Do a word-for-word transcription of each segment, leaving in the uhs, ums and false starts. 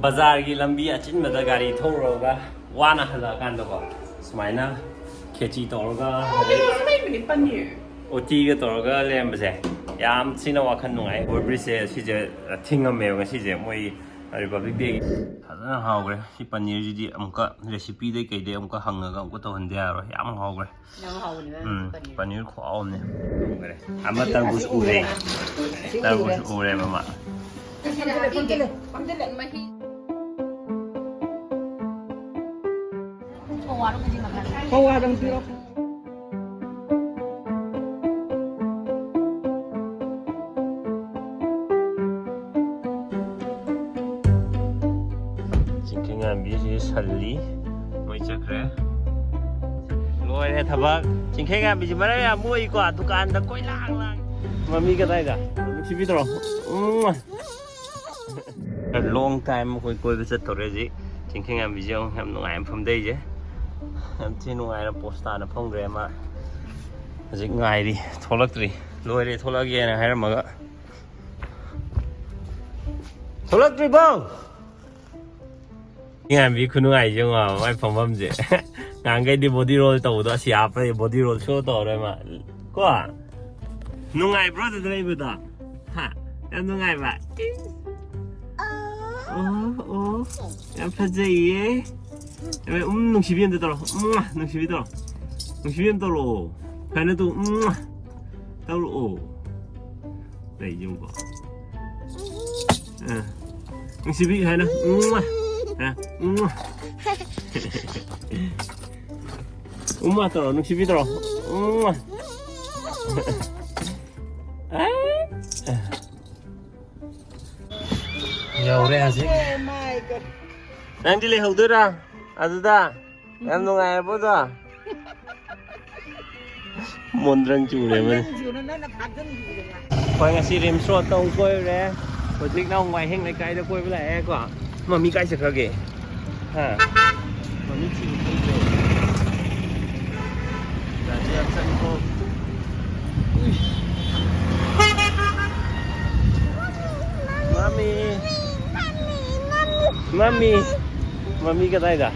ꯕꯖꯥꯔꯒꯤ ꯂꯝꯕꯤ ꯑꯆꯤꯟꯕꯗ ꯒꯥꯔꯤ ꯊꯧꯔꯨꯔꯒ ꯋꯥꯅ ꯍꯜꯂꯛꯑꯀꯥꯟꯗꯀꯣ, ꯁꯨꯃꯥꯏꯅ ꯈꯦꯆꯤ ꯇꯧꯔꯒ, ꯑꯗꯩ ꯎꯇꯤꯒ ꯇꯧꯔꯒ ꯂꯩꯔꯝꯕꯁꯦ ꯌꯥꯝ ꯊꯤꯅ ꯋꯥꯈꯜ ꯅꯨꯡꯉꯥꯏ꯫ ꯑꯣꯚꯔ ꯕ꯭ꯔꯤꯖꯁꯦ ꯁꯤꯁꯦ ꯊꯤꯡꯉꯝꯃꯦꯕ ꯉꯁꯤꯁꯦ, ꯃꯣꯏ ꯔꯤꯄꯕ꯭ꯂꯤꯛ ꯗꯦꯒꯤ꯫ ꯐꯖꯅ ꯍꯥꯎꯈ꯭ꯔꯦ꯫ ꯁꯤ ꯄꯅꯤꯔꯁꯤꯗꯤ ꯑꯃꯨꯛꯀ ꯔꯦꯁꯤꯄꯤꯗꯩ ꯀꯩꯗꯩ ꯑꯃꯨꯛꯀ ꯍꯪꯉꯒ ꯑꯃꯨꯛꯀ ꯇꯧꯍꯟꯗ ꯌꯥꯔꯣꯏ꯫ ꯌꯥꯝ ꯍꯥꯎꯈ꯭ꯔꯦ꯫ ꯌꯥꯝ ꯍꯥꯎꯕꯅꯦ, ꯎꯝ, ꯄꯅꯤꯔ꯫ ꯄꯅꯤꯔ ꯈꯨꯍꯥꯎ ꯑꯃꯅꯦ꯫ ꯍꯥꯎꯈ꯭ꯔꯦ꯫ ꯑꯃ ꯇꯔꯕꯨꯖ ꯎꯔꯦ꯫ ꯇꯔꯕꯨꯖ ꯎꯔꯦ ꯃꯃꯥ꯫ ꯄꯋꯥꯗꯪ ꯄꯤꯔꯛꯑꯣ꯫ ꯆꯤꯡꯈꯩꯉꯥꯟꯕꯤꯁꯤ ꯁꯜꯂꯤ꯫ ꯃꯣꯏ ꯆꯠꯈ꯭ꯔꯦ꯫ ꯂꯣꯏꯔꯦ ꯊꯕꯛ꯫ ꯆꯤꯡꯈꯩꯉꯥꯟꯕꯤꯁꯤ ꯃꯔꯝ ꯌꯥꯝ ꯃꯣꯛꯏꯀꯣ꯫ ꯗꯨꯀꯥꯟꯗ ꯀꯣꯏ ꯂꯥꯡ ꯂꯥꯡ꯫ ꯃꯃꯤ ꯀꯗꯥꯏꯗ? ꯅꯨꯡꯁꯤꯕꯤꯗ꯭ꯔꯣ? ꯎꯝ꯫ Long time ꯑꯩꯈꯣꯏ ꯀꯣꯏꯕ ꯆꯠꯇꯧꯔꯦ ꯍꯧꯖꯤꯛ꯫ ꯆꯤꯡꯈꯩꯉꯥꯟꯕꯤꯁꯦ ꯑꯃꯨꯛ ꯌꯥꯝ ꯅꯨꯡꯉꯥꯏꯅ ꯐꯝꯗꯩꯁꯦ꯫ ꯌꯥꯝ ꯊꯤ ꯅꯨꯡꯉꯥꯏꯅ ꯄꯣꯁ ꯇꯥꯅ ꯐꯝꯈ꯭ꯔꯦ ꯃꯥ꯫ ꯍꯧꯖꯤꯛ ꯉꯥꯏꯔꯤ꯫ ꯊꯣꯛꯂꯛꯇ꯭ꯔꯤ꯫ ꯂꯣꯏꯔꯦ, ꯊꯣꯛꯂꯛꯑꯒꯦꯅ ꯍꯥꯏꯔꯝꯃꯒ꯫ ꯊꯣꯛꯂꯛꯇ꯭ꯔꯤꯕꯣ? ꯉꯥꯏꯕꯤ ꯈꯨꯅꯨꯡꯉꯥꯏꯁꯦ ꯌꯦꯡꯉꯣ, ꯃꯥꯏ ꯐꯝꯐꯝꯁꯦ꯫ ꯉꯍꯥꯟꯈꯩꯗꯤ body roll ꯇꯧꯕꯗꯣ ꯑꯁꯤ ꯍꯥꯞꯄꯗꯤ body roll show ꯇꯧꯔꯔꯣꯏ ꯃꯥ꯫ ꯀꯣ? ꯅꯨꯡꯉꯥꯏꯕ꯭ꯔꯣ ꯑꯗꯨꯗ ꯂꯩꯕꯗꯣ? ꯍꯥ? ꯌꯥꯝ ꯅꯨꯡꯉꯥꯏꯕ? ꯑꯣ, ꯑꯣ꯫ ꯌꯥꯝ ꯐꯖꯩꯌꯦ꯫ ꯎꯝ, ꯅꯨꯡꯁꯤꯕꯤ ꯑꯝꯇ ꯇꯧꯔꯣ꯫ ꯎꯝ, ꯅꯨꯡꯁꯤꯕꯤ ꯇꯧꯔꯣ꯫ ꯅꯨꯡꯁꯤꯕꯤ ꯑꯝ ꯇꯧꯔꯛꯑꯣ꯫ ꯁꯨꯃꯥꯏꯅ ꯇꯧ꯫ ꯎꯝ, ꯇꯧꯔꯛꯑꯣ꯫ ꯂꯩ ꯌꯦꯡꯉꯨꯀꯣ꯫ ꯑ, ꯅꯨꯡꯁꯤꯕꯤ ꯍꯥꯏꯅ꯫ ꯎꯝ, ꯑ, ꯎꯝ꯫ ꯎꯝ ꯇꯧꯔꯣ, ꯅꯨꯡꯁꯤꯕꯤ ꯇꯧꯔꯣ꯫ ꯎꯝ꯫ ꯌꯧꯔꯦ ꯍꯧꯖꯤꯛ꯫ ꯅꯪꯗꯤ ꯂꯩꯍꯧꯗꯣꯏꯔꯥ ꯑꯗꯨꯗ? ꯌꯥꯝ ꯅꯨꯡꯉꯥꯏꯔꯕꯣꯗꯣ? ꯃꯣꯟꯗ꯭ꯔꯪ ꯆꯨꯔꯦ ꯑꯃꯅꯤ꯫ ꯑꯩꯈꯣꯏ ꯉꯁꯤ ꯔꯤꯝꯁ ꯔꯣꯗꯇ ꯑꯃꯨꯛ ꯀꯣꯏꯔꯨꯔꯦ꯫ ꯍꯧꯖꯤꯛꯅ ꯑꯃꯨꯛ ꯋꯥꯏꯍꯦꯡ ꯂꯩꯀꯥꯏꯗ ꯀꯣꯏꯕ ꯂꯥꯛꯑꯦꯀꯣ꯫ ꯃꯃꯤ ꯀꯥꯏ ꯆꯠꯈ꯭ꯔꯒꯦ? ꯍꯥ? ꯃꯃꯤ ꯊꯤꯕ ꯆꯠꯈ꯭ꯔꯦ꯫ ꯒꯥꯔꯤ ꯌꯥꯝ ꯆꯠꯂꯤꯀꯣ꯫ ꯎꯏ꯫ ꯃꯃꯤ꯫ ꯃꯝꯃꯤ꯫ ꯃꯝꯃꯤ ꯀꯗꯥꯏꯗ?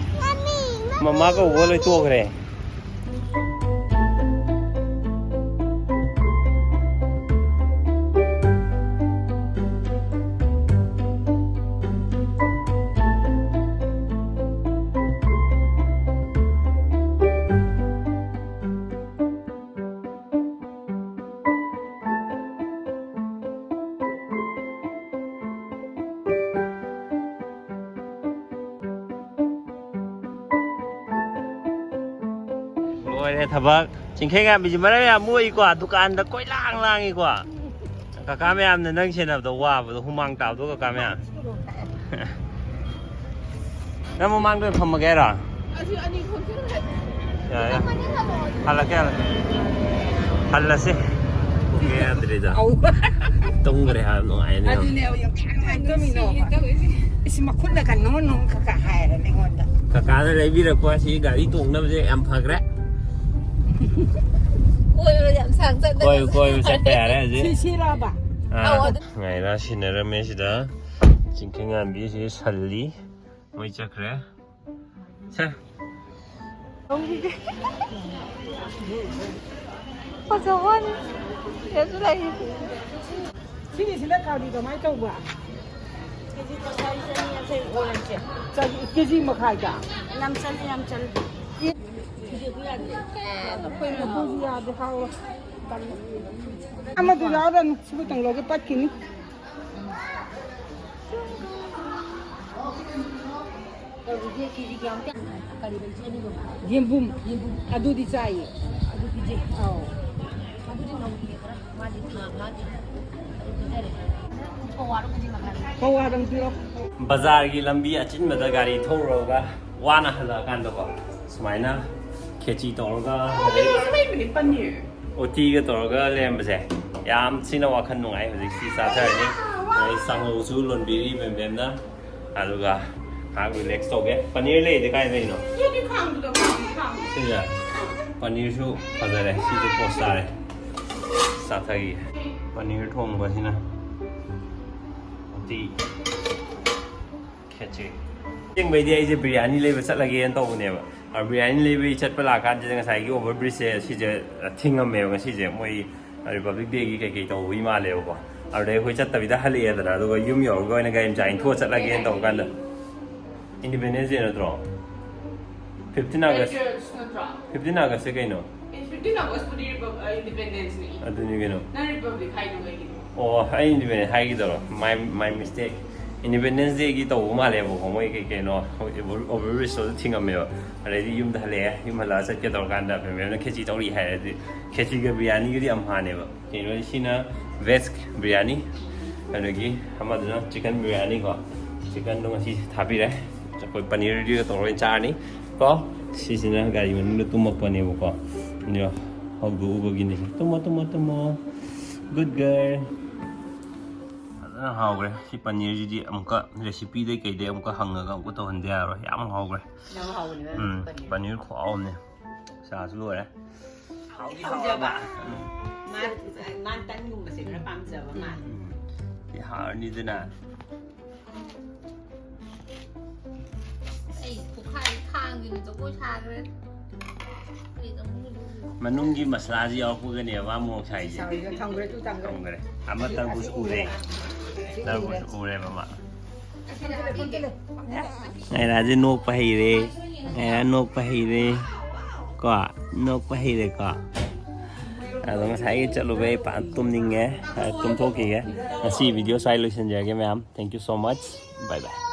ꯃꯃꯥ ꯀꯧꯕ ꯂꯣꯏ ꯇꯣꯛꯈ꯭ꯔꯦ꯫ ꯂꯣꯏꯔꯦ ꯊꯕꯛ꯫ ꯆꯤꯡꯈꯩꯉꯥꯟꯕꯤꯁꯤ ꯃꯔꯝ ꯌꯥꯝ ꯃꯣꯛꯏꯀꯣ, ꯗꯨꯀꯥꯟꯗ ꯀꯣꯏꯂꯥꯡ ꯂꯥꯡꯉꯤꯀꯣ꯫ ꯀꯀꯥ ꯃꯌꯥꯝꯅ ꯅꯪ ꯁꯦꯟꯅꯕꯗ ꯋꯥꯕꯗꯣ, ꯍꯨꯃꯥꯡ ꯇꯥꯕꯗꯣ ꯀꯀꯥ ꯃꯌꯥꯝ꯫ ꯅꯪ ꯃꯃꯥꯡꯗ ꯑꯣꯏꯅ ꯐꯝꯃꯒꯦ ꯍꯥꯏꯔꯣ? ꯑꯁꯤ ꯑꯅꯤ ꯈꯣꯝꯖꯤꯜꯂꯦ꯫ ꯌꯥꯔꯦ, ꯌꯥꯔꯦ꯫ ꯍꯜꯂꯛꯀꯦ, ꯍꯜꯂꯛꯀꯦ꯫ ꯍꯜꯂꯁꯤ꯫ ꯌꯥꯗ꯭ꯔꯤꯗ꯫ ꯑꯧ꯫ ꯇꯨꯝꯈ꯭ꯔꯦ ꯍꯥꯏꯕ ꯅꯨꯡꯉꯥꯏꯅꯦ꯫ ꯑꯗꯨꯅꯦ, ꯌꯥꯝ ꯅꯨꯡꯉꯥꯏ ꯇꯨꯝꯃꯤꯅꯣ꯫ ꯅꯨꯡꯁꯤꯌꯦ ꯇꯧꯔꯤꯁꯦ꯫ ꯏꯁ, ꯃꯈꯨꯠꯅ ꯀꯩꯅꯣ ꯅꯨꯡ ꯈꯔ ꯈꯔ ꯍꯥꯏꯔꯦ ꯑꯩꯉꯣꯟꯗ꯫ ꯀꯀꯥꯅ ꯂꯩꯕꯤꯔꯛꯄ ꯁꯤ ꯒꯥꯔꯤ ꯇꯣꯡꯅꯕꯁꯦ ꯌꯥꯝ ꯐꯈ꯭ꯔꯦ꯫ ꯀꯣꯏꯕ ꯌꯥꯝ ꯁꯥꯡ ꯆꯠꯂꯒ ꯀꯣꯏ-, ꯀꯣꯏꯕ ꯆꯠꯄ ꯌꯥꯔꯦ ꯍꯧꯖꯤꯛ꯫ ꯁꯤ, ꯁꯤꯔꯕ? ꯑꯥ, ꯑꯧ, ꯑꯗꯨ ꯉꯥꯏꯔꯥ ꯁꯤꯟꯅꯔꯝꯃꯦ ꯁꯤꯗ꯫ ꯆꯤꯡꯈꯩꯉꯥꯟꯕꯤꯁꯤ ꯁꯜꯂꯤ꯫ ꯃꯣꯏ ꯆꯠꯈ꯭ꯔꯦ꯫ ꯁꯦ꯫ ꯐꯖꯕ ꯋꯥꯅꯤ꯫ ꯁꯤꯗꯁꯨ ꯂꯩ꯫ ꯁꯤꯒꯤꯁꯤꯅ ꯀꯥꯎꯗꯤ ꯀꯃꯥꯏꯅ ꯇꯧꯕ? ꯀꯦꯖꯤ ꯇꯪꯈꯥꯏ ꯆꯅꯤ ꯌꯥꯡꯈꯩ ꯑꯣꯏꯔꯁꯦ꯫ ꯆ-, ꯀꯦꯖꯤ ꯃꯈꯥꯏꯗ? ꯌꯥꯝ ꯆꯜꯂꯤ, ꯌꯥꯝ ꯆꯜꯂꯤ꯫ ꯑꯩꯈꯣꯏꯁꯨ ꯌꯥꯗꯦ, ꯍꯥꯎꯔꯣꯏ꯫ ꯑꯃꯗꯨ ꯌꯥꯎꯔꯅꯨ, ꯁꯤꯕꯨꯇꯪ ꯂꯧꯒꯦ, ꯄꯠꯈꯤꯅꯤ꯫ ꯌꯦꯟꯕꯨꯝ꯫ ꯌꯦꯟꯕꯨꯝ꯫ ꯑꯗꯨꯗꯤ ꯆꯥꯏꯌꯦ꯫ ꯑꯗꯨ ꯄꯤꯖꯩ꯫ ꯑꯧ꯫ ꯑꯗꯨꯗꯤ ꯅꯧꯔꯤꯌꯦ ꯈꯔ꯫ ꯃꯥꯗꯤ ꯊꯥ ꯐꯥꯗ꯭ꯔꯤ꯫ ꯑꯗꯨ ꯄꯤꯖꯔꯦ꯫ ꯄꯋꯥꯗꯪ ꯄꯤꯔꯣ꯫ ꯕꯖꯥꯔꯒꯤ ꯂꯝꯕꯤ ꯑꯆꯤꯟꯕꯗ ꯒꯥꯔꯤ ꯊꯧꯔꯨꯔꯒ ꯋꯥꯅ ꯍꯜꯂꯛꯑꯀꯥꯟꯗꯀꯣ, ꯁꯨꯃꯥꯏꯅ ꯈꯦꯆꯤ ꯇꯧꯔꯒ, ꯑꯗꯩ ꯎꯇꯤꯒ ꯇꯧꯔꯒ ꯂꯩꯔꯝꯕꯁꯦ ꯌꯥꯝ ꯊꯤꯅ ꯋꯥꯈꯜ ꯅꯨꯡꯉꯥꯏ꯫ ꯍꯧꯖꯤꯛ ꯁꯤ ꯆꯥꯊꯔꯅꯤ꯫ ꯑꯗꯩ ꯆꯥꯉꯧꯁꯨ ꯂꯣꯟꯕꯤꯔꯤ ꯃꯦꯝ ꯃꯦꯝꯅ꯫ ꯑꯗꯨꯒ ꯉꯥꯏꯍꯥꯛ relax ꯇꯧꯒꯦ꯫ ꯄꯅꯤꯔ ꯂꯩꯔꯤꯗꯤ ꯀꯥꯏꯗꯩꯅꯣ? ꯁꯤꯗꯤ ꯈꯥꯡꯗꯨꯗ ꯈꯥꯡ, ꯈꯥꯡ꯫ ꯁꯤꯁꯦ? ꯄꯅꯤꯔꯁꯨ ꯐꯖꯔꯦ꯫ ꯁꯤꯁꯨ post ꯇꯥꯔꯦ꯫ ꯆꯥꯊꯈꯤꯒꯦ꯫ ꯄꯅꯤꯔ ꯊꯣꯡꯕꯁꯤꯅ ꯎꯇꯤ꯫ ꯈꯦꯆ꯭ꯔꯤ꯫ ꯑꯁꯦꯡꯕꯩꯗꯤ ꯑꯩꯁꯦ ꯕꯤꯔꯌꯥꯅꯤ ꯂꯩꯕ ꯆꯠꯂꯒꯦꯅ ꯇꯧꯕꯅꯦꯕ꯫ ꯑ, ꯕꯤꯔꯌꯥꯅꯤ ꯂꯩꯕꯒꯤ ꯆꯠꯄ ꯂꯥꯛꯀꯥꯟꯁꯤꯗ ꯉꯁꯥꯏꯒꯤ ꯑꯣꯚꯔ ꯕ꯭ꯔꯤꯖꯁꯦ ꯁꯤꯁꯦ, ꯑ, ꯊꯤꯡꯉꯝꯃꯦꯕ ꯉꯁꯤꯁꯦ꯫ ꯃꯣꯏ ꯔꯤꯄꯕ꯭ꯂꯤꯛ ꯗꯦꯒꯤ ꯀꯩꯀꯩ ꯇꯧꯕꯒꯤ ꯃꯥꯜꯂꯦꯕꯀꯣ꯫ ꯑꯗꯨꯗꯩ ꯑꯩꯈꯣꯏ ꯆꯠꯇꯕꯤꯗ ꯍꯜꯂꯛꯑꯦꯗꯅ, ꯑꯗꯨꯒ ꯌꯨꯝ ꯌꯧꯔꯒ ꯑꯣꯏꯅ ꯒꯥꯔꯤ ꯃꯆꯥ ꯏꯟꯊꯣꯛꯑ ꯆꯠꯂꯒꯦꯅ ꯇꯧꯕ ꯀꯥꯟꯗ, ꯏꯟꯗꯤꯄꯦꯟꯗꯦꯟꯁ ꯗꯦ ꯅꯠꯇ꯭ꯔꯣ? ꯐꯤꯐꯇꯤꯟ ꯑꯥꯒꯁ꯫ ꯐꯤꯐꯇꯤꯟ ꯑꯥꯒꯁꯁꯦ ꯀꯩꯅꯣ? ꯐꯤꯐꯇꯤꯟ ꯑꯥꯒꯁꯄꯨꯗꯤ ꯔꯤꯄꯕ-, ꯑ, ꯏꯟꯗꯤꯄꯦꯟꯗꯦꯟꯁꯅꯤ꯫ ꯑꯗꯨꯅꯤ ꯀꯩꯅꯣ꯫ ꯅꯪ ꯔꯤꯄꯕ꯭ꯂꯤꯛ ꯍꯥꯏꯗꯣ ꯀꯩꯒꯤꯅꯣ? ꯑꯣ, ꯑꯩ ꯏꯟꯗꯤꯄꯦꯟꯗꯦꯟ ꯍꯥꯏꯒꯦ ꯇꯧꯔꯣ꯫ My, my mistake. ꯏꯟꯗꯤꯄꯦꯟꯗꯦꯟꯁ ꯗꯦꯒꯤ ꯇꯧꯕ ꯃꯥꯜꯂꯦꯕꯀꯣ, ꯃꯣꯏ ꯀꯩ ꯀꯩꯅꯣ ꯑꯣꯚꯔ ꯕ꯭ꯔꯤꯖꯇꯣ ꯊꯤꯡꯉꯝꯃꯦꯕ꯫ ꯑꯗꯩꯗꯤ ꯌꯨꯝꯗ ꯍꯜꯂꯛꯑꯦ, ꯌꯨꯝ ꯍꯜꯂꯛꯑ ꯆꯠꯀꯦ ꯇꯧꯔꯀꯥꯟꯗ ꯃꯦꯝꯅ ꯈꯦꯆꯤ ꯇꯧꯔꯤ ꯍꯥꯏꯔꯗꯤ, ꯈꯦꯆꯤꯒ ꯕꯤꯔꯌꯥꯅꯤꯒꯗꯤ ꯌꯥꯝ ꯍꯥꯟꯅꯦꯕ꯫ ꯀꯩꯅꯣ, ꯁꯤꯅ ꯚꯦꯖ ꯕꯤꯔꯌꯥꯅꯤ, ꯑꯗꯒꯤ ꯑꯃꯗꯨꯅ ꯆꯤꯀꯟ ꯕꯤꯔꯌꯥꯅꯤꯀꯣ꯫ ꯆꯤꯀꯟꯗꯣ ꯉꯁꯤ ꯊꯥꯕꯤꯔꯦ꯫ ꯑꯩꯈꯣꯏ ꯄꯅꯤꯔꯒ ꯇꯧꯔꯒ ꯆꯥꯔꯅꯤ ꯀꯣ꯫ ꯁꯤꯁꯤꯅ ꯒꯥꯔꯤ ꯃꯅꯨꯡꯗ ꯇꯨꯝꯃꯛꯄꯅꯦꯕꯀꯣ꯫ ꯑꯗꯣ ꯍꯧꯗꯣꯛꯎꯕꯒꯤꯅꯤ꯫ ꯇꯨꯝꯃꯣ, ꯇꯨꯝꯃꯣ, ꯇꯨꯝꯃꯣ꯫ Good girl. ꯐꯖꯅ ꯍꯥꯎꯈ꯭ꯔꯦ꯫ ꯁꯤ ꯄꯅꯤꯔꯁꯤꯗꯤ ꯑꯃꯨꯛꯀ ꯔꯦꯁꯤꯄꯤꯗꯩ ꯀꯩꯗꯩ ꯑꯃꯨꯛꯀ ꯍꯪꯉꯒ ꯑꯃꯨꯛꯀ ꯇꯧꯍꯟꯗ ꯌꯥꯔꯣꯏ꯫ ꯌꯥꯝ ꯍꯥꯎꯈ꯭ꯔꯦ꯫ ꯌꯥꯝ ꯍꯥꯎꯕꯅꯦ ꯎꯝ, ꯄꯅꯤꯔ꯫ ꯄꯅꯤꯔ ꯈꯨꯍꯥꯎ ꯑꯃꯅꯦ꯫ ꯆꯥꯁꯨ ꯂꯣꯏꯔꯦ꯫ ꯍꯥꯎꯗꯤ ꯍꯥꯎꯖꯕ꯫ ꯍꯥꯎꯕ꯫ ꯃꯥ, ꯃꯥ ꯇꯟꯒꯨꯝꯕꯁꯦ ꯈꯔ ꯄꯥꯝꯖꯕ ꯃꯥꯜꯂꯦ꯫ ꯎꯝ꯫ ꯁꯤ ꯍꯥꯎꯔꯅꯤꯗꯅ꯫ ꯑꯩ ꯄꯨꯈꯥꯏ ꯈꯥꯡꯒꯤꯅ ꯖꯒꯣꯏ ꯁꯥꯈ꯭ꯔꯦ꯫ ꯑꯩ ꯑꯃꯨꯛ ꯃꯅꯨꯡꯒꯤ ꯃꯁꯂꯥꯁꯤ ꯌꯥꯎꯔꯛꯄꯒꯅꯦꯕ ꯃꯥ ꯃꯣꯔꯣꯛ ꯁꯥꯏꯁꯦ꯫ ꯊꯝꯈ꯭ꯔꯦ, ꯇꯨ ꯊꯝꯈ꯭ꯔꯦ꯫ ꯊꯝꯈ꯭ꯔꯦ꯫ ꯑꯃ ꯇꯔꯕꯨꯖ ꯎꯔꯦ꯫ ꯇꯔꯕꯨꯖ ꯎꯔꯦꯕ ꯃꯥ꯫ ꯉꯥꯏꯔꯥꯁꯦ ꯅꯣꯛꯄ ꯍꯩꯔꯦ꯫ ꯉꯥꯏꯔꯥ ꯅꯣꯛꯄ ꯍꯩꯔꯦ꯫ ꯀꯣ? ꯅꯣꯛꯄ ꯍꯩꯔꯦꯀꯣ? ꯑꯗꯣ ꯉꯁꯥꯏꯒꯤ ꯆꯠꯂꯨꯕꯩ ꯐꯖꯅ ꯇꯨꯝꯅꯤꯡꯉꯦ꯫ ꯑ, ꯇꯨꯝꯊꯣꯛꯈꯤꯒꯦ꯫ ꯉꯁꯤ ꯚꯤꯗꯤꯑꯣ ꯁ꯭ꯋꯥꯏ ꯂꯣꯏꯁꯤꯟꯖꯔꯒꯦ ꯃꯌꯥꯝ꯫ Thank you so much. Bye bye.